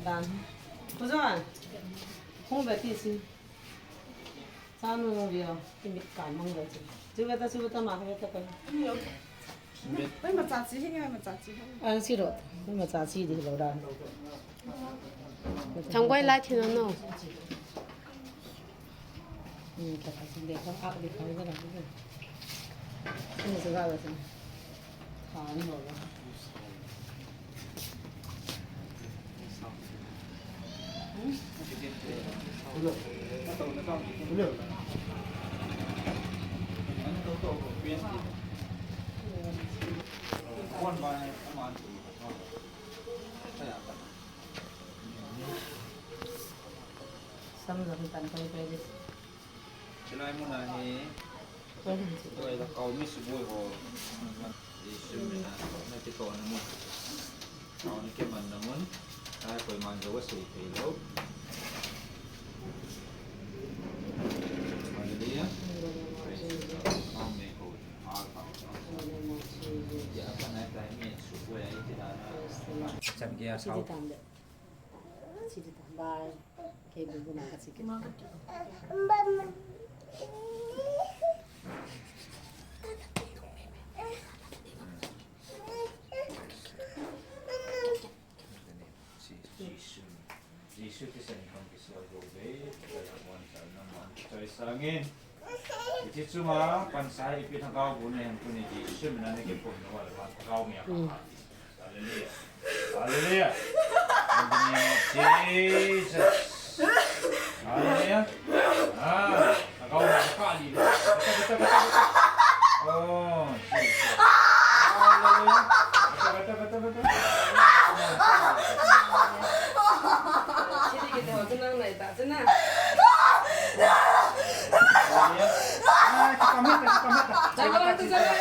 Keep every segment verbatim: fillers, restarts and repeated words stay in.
Dan. Kuzo a. Hung beti si. Sanu nung dio. Imit kan mang beti. Chu beta, chu beta ma beta kan. Oi, macha chi hi, oi, macha chi hi. Ang si ro. Macha chi di lo dan. Thangbai lai thina no. Sam jong tan pai pai di. Chulai mun a hi, tua la kau mi suboi ho, i sum mi na, na ti to na mun. Kau ni ke man na mun, ai koi man jo wa sei thei lo. Hallelujah. Praise the Lord. Amen. Ya, apa na ta mi suboi ai ti da na. Chan ke a sao. Sidi tam de. Sidi tam. Bye. Ke bu bu na ka sidi. Jesu, Jesu Christa ni kam kisoi go be, ka la wan sa na man, choi sangin. Iti chunga, pansa ipi na kau bu ne, tuni Jesu mina ne ke pon no wa, kau mi a ka. Mm. Hallelujah. Hallelujah. In the name of Jesus. Hallelujah. Ah, kau mi a ka li. Beta, beta, beta, beta. Oh, Jesus. Hallelujah. Beta, beta, beta, beta. Sidi ke to, tu nang nai ta, tu na. Hallelujah. Ah, kita mata, kita mata. Jangan tu, jangan.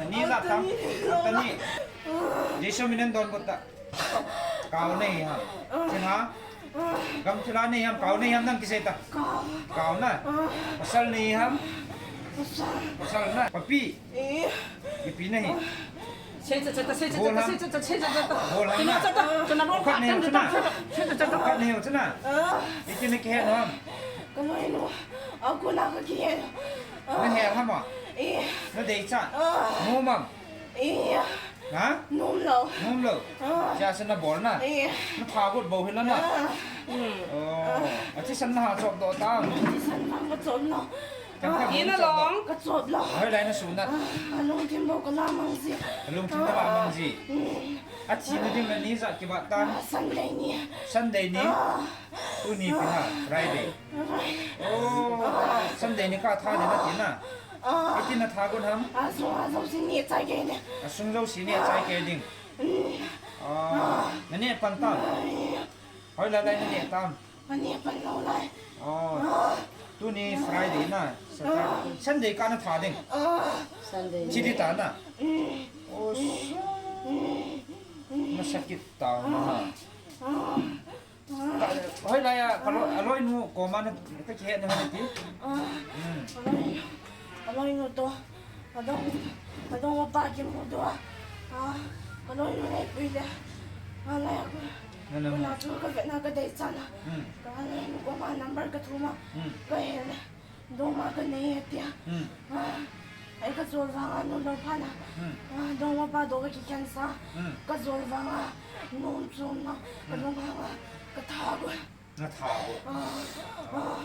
Ni la tam, tani. Jesu minin donbut ta. Kau nei ham. China. Gam thila nei ham, kau nei ham nang kisei ta. Kau na. Pasal nei ham. Pasal na. Papi. Ipi nahi. Sei cha cha ta, sei cha cha ta, sei cha cha, sei cha cha ta. Bol ham na. Cha cha ta, cha na bol. Khat nei ham china. Sei cha cha ta. Khat nei ham china. Iti na kihe no ham. Ka noi no. Aku na ka kihe. Na he ham a. Na dei cha. No mam. Iya. Ha? Nom lou. Nom lou. Ah. Sia se na bol na. Iya. Na tha got bou hi la na. Ah. Hmm. Oh. A thisan na ha chop doh ta. Thisan na ka chop lou. Ka, ka, ah, ina long. Ka chop lou. Hoilai na sunat. Ah, alungthim bou ka la mang ji. Alungthim ka la mang ji. Hmm. A thi na ding na ni ja kibat ta. Ah, Sunday ni. Sunday ni. Ah. Tuni ipi ha, Friday. Friday. Oh. Sunday ni ka tha ni na ti na. Ah. Iti na tha got ham? Asung, asung jouse ni chai kei ne. Asung jouse ni chai kei ding. Mm. Ah, na neh pan tam? Hoilai lai na neh tam? Ka neh pan lou lai. Oh. Ah. Tuni Friday na, Saturday. Ah. Sunday ka na tha ding. Ah. Sunday. Chi di ta na. Mm. Oh, masakit ta na. Ah. Hoilai a, ka loi, a loinu koma na, ka kihe na ti. Ah, hmm. Ka loi, ka loinu to. Ka dong, ka dong pa kimu to. Ah, ka loinu nei pui le. Ah, lai a. Na, na, ko na chu ka ve na ka dei cha na. Hmm. Ka loinu koma number ka thum a. Hmm. Ka he le. Dongma ka nei e tia. Hmm. Ah, ai ka jol vang a nom lou phat na. Hmm. Ah, dongma pa do ka kikhen sa. Hmm. Ka jol vang a nom chom na. Ka dong vang a ka tha got. Na tha got. Ah, ah,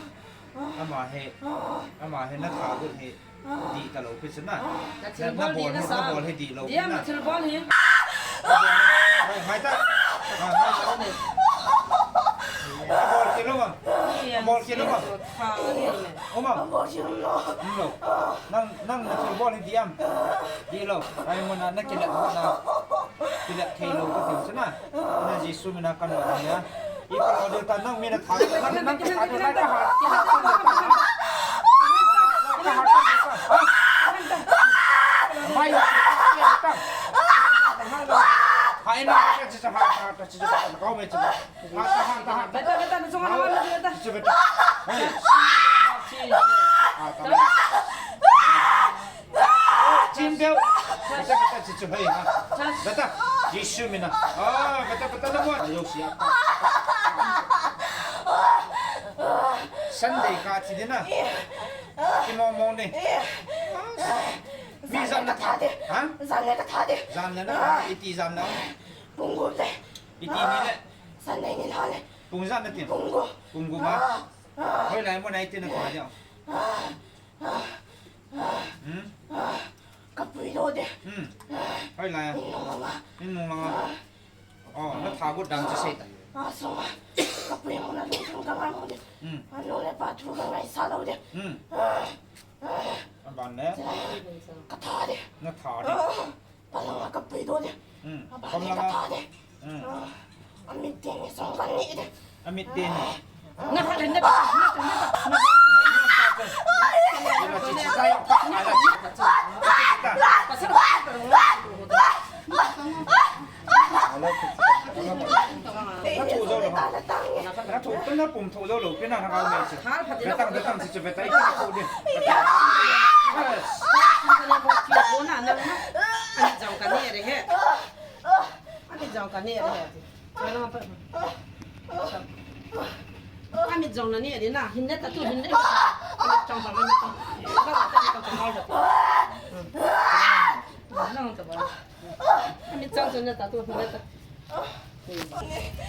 ah. Ama he, ah, ama he na tha got he. Ah. Di ta lou pi chu na. Ah. Na, na bol he, na bol he di lou pi na. Dia ma thil bol he. Hai, hai ta. Ah, hai ta. Na bol ke lou ma. Na bol ke lou ma. Tha he. O ma. Lo. Nang, nang na thil bol hi di am. Di lou. Ai mo na, na kilet na. Kilet thei lou ka thil chu na. Na Jesu mina kan wa na. I pa lo de ta nang mina tha. Nang, nang ka tha de lai ka ha. Ka ha ka de ka. Beta, beta, na chunga na beta. Beta, beta. Hey. Chin bel. Beta, beta, chichu, hey, ha. Beta, Jisu mina. Ah, beta, beta, na mo. Ayo, siya. Sunday ka chi ding na. Ki mong mong ni. Mi jan na tha de. Ha? Jan le ka tha de. Jan le na. Iti jan na. Pung gup le. Iti ni le. Sunday ni la le. Pung jan na tin. Pung gup. Pung gup ma. Hoilai mo na iti na tha de. Hmm? Ka puidoh de. Hmm. Hoilai a? Inn nung langa. Inn nung langa. Oh, na tha got dan chu sei ta. A sunga. Ka puidoh na lungthim ka ngai mo de. Hmm. A nu le pa thu ka ngaisah lou de. Hmm. Aban le? Ka tha de. Na tha de. Palanga ka puidoh de. Hmm. Aban le ka tha de. Hmm. Amit teni song kan ni de. Amit teni. Na ha le na ba, na ha le na ba, na ha le. Ila chichi tai pa, ila chichi tai. Ala chichi tai. Na thu zo lo. Na thu tu na pum thu zo lo, pina na kau me chi. Betang, betang chichi betai, pina thu de. Betang. Yes. Ani jong ka ni re he. Ani jong ka ni re he. Ami jong na ni adi na, hin le ta tu, hin le ta. Ami jong ba ma ni ta. Ba ta ni ta ta mal da. Na ta ba. Ami jong jong na ta tu, hin le ta.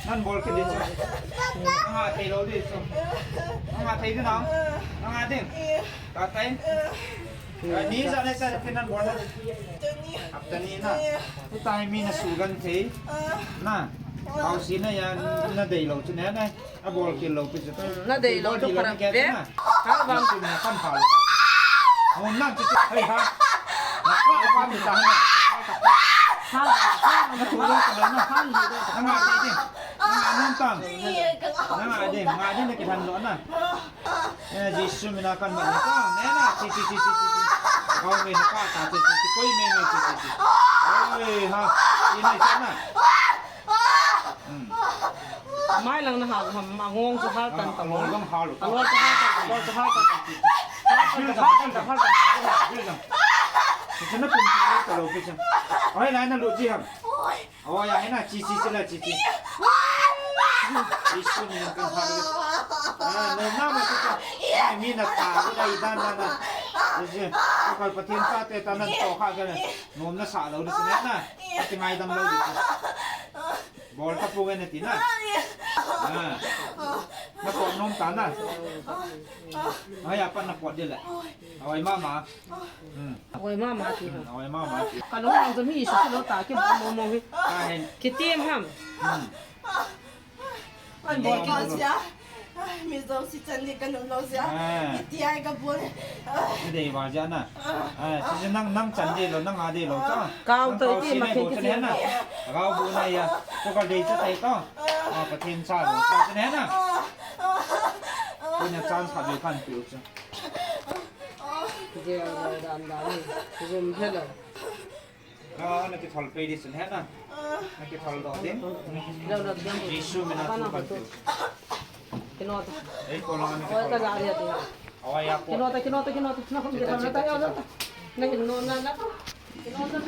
Nan bol kit di chu. Nanga thei lou di chu. Nanga thei di nang. Nanga ding. Ka tai. Ni ja ne ta ti nan bol na. Hapta ni na. Tutai mi na sugan thei. Na. Kau si na ya na dei lou chu ne na. A bol kit lou pi chu. Na dei lou chu para ve. Ha bang. Su na kan pha lou. Hon nan chu chu hai ha. Na ka pa mi ta na. Ha. Na tu lou ta na. Ha ni de. Na nga dei ding. Na nga nun tang. Na nga dei. Nga dei na ki than lou na. Eh, Jisu mina kan man ni ta. Ne na. Chi chi chi chi chi. Kau me na ka ta chi chi chi. Koi me me chi chi chi. Oi ha. Ina sa na. Mai lang na hal ham, angong chu hal tan ta. Angong hal. Angong chu hal tan, angong chu hal tan. Hal tan, hal tan, hal tan. Kichana pum ta lo kichana. Oi, lai na lu ji ham. Oi, ya na chi chi chi la chi chi. Jisu ni kan hal. Ah, no na ma chi ta. Ai mi na ta, ai dan na na. Ji. Ko kal Pathen cha te ta nan to kha ka na. Nom na sa lo ni sa na. Ti ngai dam lo ni. Bol ta pu nge na ti na. Ah. Na pot nom ta na. Ai, apan na pot di le. Awai mama. Hmm. Awai mama ti. Hmm, awai mama ti. Ka lo ang mi su lo ta ki mo mo hi. Ka hen. Ki ti ham. Hmm. An bol ki sia. Ai, mi zo si chan ni ka nom lo sia. Ah. Ki ti ai ka bol. Ni dei ba ja na. Ah, si nang, nang chan dei lo, nang a dei lo cha. Kau to ti ma khen khen na. Kau bu na ya. Ko ka dei cha tai to. Ah, Pathen cha lo. Cha ne na. Ko na chan sa be kan piu cha. Jel dan dan. Zum hello. Na, na kithol pe di sin he na. Na kithol doh di. Jisu mina tu kan tu. Kinota. Ei, ko na na kithol. Oi, ka la ri ati. Awai ya ko. Kinota, kinota, kinota. Na kum kithol na ta ya ta. Na kinota na na. Kinota.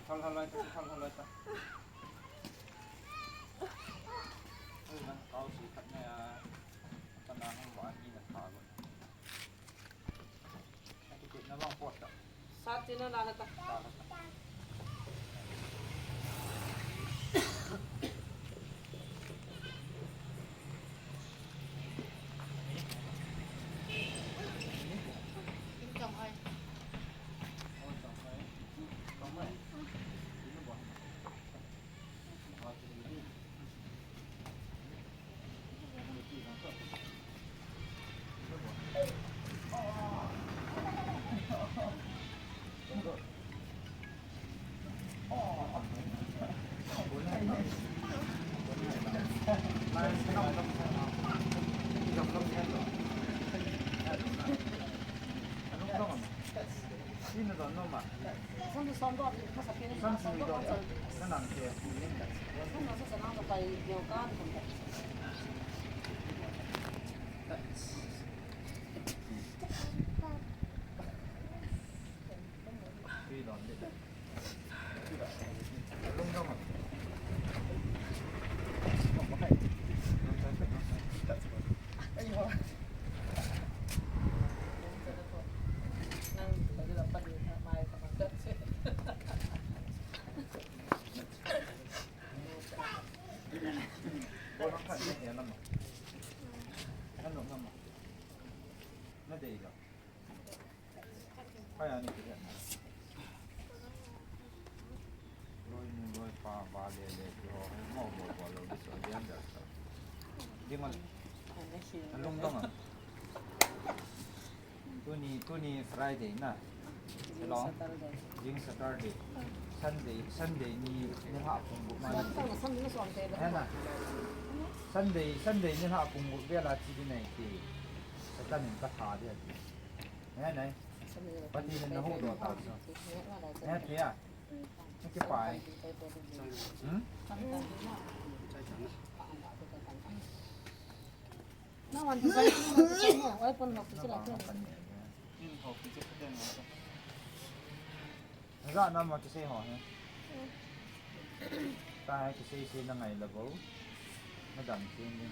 Thal halai ta, thal halai ta. Oi, nang kau si khat na ya. Ka na hang ba ni na tha lo. Ati ko na bang pot ta. Sa ti na la na ta. La na ta. Som som do, masa pin, som som do, som. Nanang ke. Som som sa nang sa pai dio kan. Tui don de. Loi nu, loi pa, ba le le, ti ho, mo bo bo lo, so, diam diam so. Ding on. Alung dong a. Tuni, tuni Friday na. Hello. Ding Saturday. Sunday, Sunday ni, ni ha pung bu ma na. He na. Sunday, Sunday ni ha pung bu bia la chi di nei ti. Satan in ka tha dia ti. He nei. Pati ni na ho do ta so. He ti a. Naki pai. Hmm? Na wan tu bai tu mo, ai pon hok tu sila tu. Ga na ma kisei ho he. Ta hai kisei sei na ngai la bo. Na dam sei ni.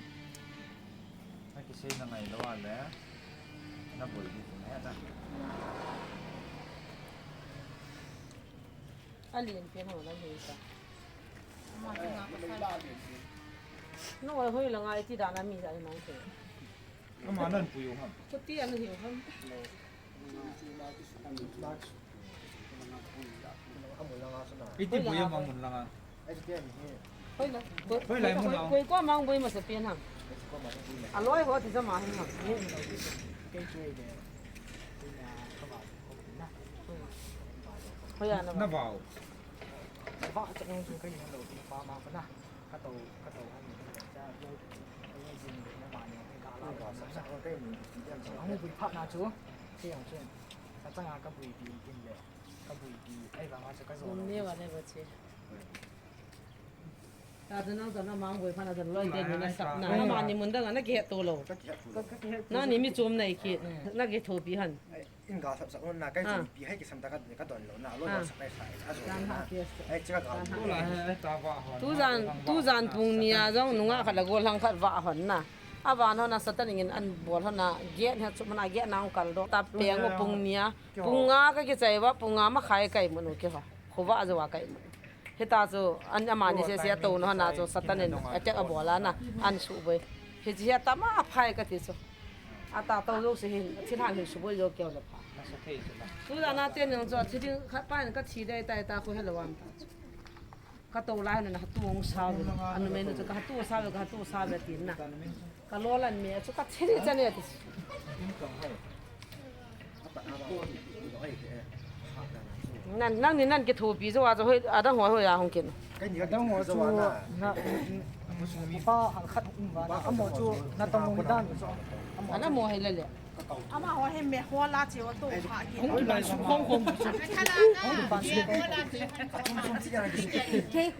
Na kisei na ngai la wa le. Na boi di tu na he ta. A lian pian ho na he ta. Ama te nga ka sai. No, hoi la ngai ti dan a mi sa nang te. Ama nan pui u ham. Ko ti an hiu ham. Iti pui u ma mun la nga. Hoi la. Hoi la, mun la. Koi ko mang boi masa pian ham. A loi ho ti sa ma ham. Hoi ana. Na vau. Ba cha nung chu kai han lo ti pa ma pa na. Ka to, ka to han ni cha lo. Ai jin na ma ni ka la ba sa sa ko kai ni. Ang bui pha na chu. Ke ang chu. Sa changa ka bui ti kin le. Ka bui ti. Ai ba ma cha ka zo lo. Ne wa ne ba che. Ta ta nang ta na mang boi pha na ta loi te ni na sap na. Na ma ni mun dang na ke to lo. Na ni mi chom nai ki. Na ke tho pi han. In ga sap sak na kai chu pi hai ki sam ta ka ka don lo na lo lo sak kai sai a zo na. Ai cha ga. Tu jan, tu jan pung ni a jong nunga khat la gol hang khat va hon na. A van hon a Satan in an bol hon a get ha chu mana get nang kal do. Ta peng o pung ni a. Pung nga ka ki chai va pung nga ma khai kai mun u ki va. Khu va jo va kai mun. Hita chu an ama ni se se to no na chu Satan in attack a bol a na an su boi. Hi ji ha ta ma phai ka ti chu. A ta to jo se hin thil han hin su boi jo keu le pha. Tu da na te nang chu thil khat pa in ka thi dai tai ta khu he lo wan ta chu. Ka to lai na hatu hong sa ve. Anu me nu chu ka hatu sa ve, ka hatu sa ve tin na. Ka lo lan me chu ka thi ri cha ne ti. Nan, nang ni nan kithopi jo a chu hoi, adang ho hoi a hong kin. Adang ho chu na, pa hal khat um va na, amo chu na tong ni dan. Ana mo hei le le. Ama ho he me ho la che o to kha ki. Hung ki ban su khong khong.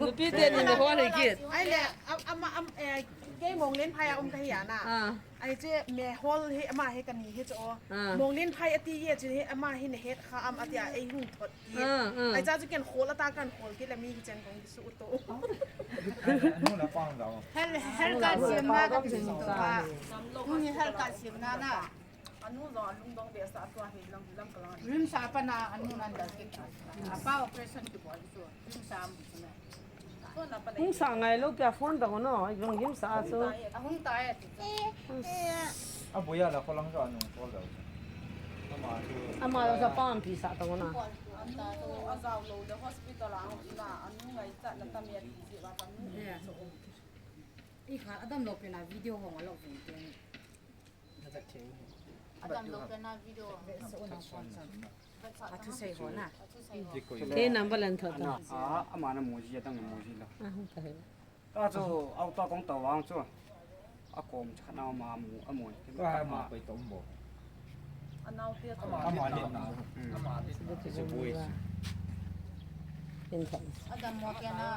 Nupi te ni me ho le ki. Ai le, am, am, am, eh, kei Monglen phai a um ka hi a na. Ah. Ai che me ho he ama he ka ni he cho. Ah. Monglen phai ati ye che he ama he ne het kha am ati a ei hung thot ki. Ah, ah. Ai cha chu ken khol ata kan khol ki le mi hi chen kong ki su to. Hel, hel ka siam na ka ti to ba. Ni hel ka siam na na. Anu jong alungdong behseh a tua hi lam, lam kalang. RIMS a pat na anu nan da ke. Apa operation kibol chu. RIMS a am chu na. Hung sa ngai lou pia phone dong no, jong RIMS a chu. Ahung tai ati. Aboi a la kolang jo anu kol da. Ama chu. Ama jo sa pam pi sa dong na. Anu ajao lou le hospital a hung na, anu ngai cha na tam ya ti ba ta nu. I kha adam lou pe na video hong a lou vin te. Adam lou pe na video. A thu sei ho na. Ke number lan tho ta. A, ama na moji, adang na moji lo. A, hung ta he. Ta chu, auto kong tao vang chu. A kom cha na ma mu, a mu. Ka ma koi tom bo. Ama le na. Ama le na. It's a boy. Adam mo kya na.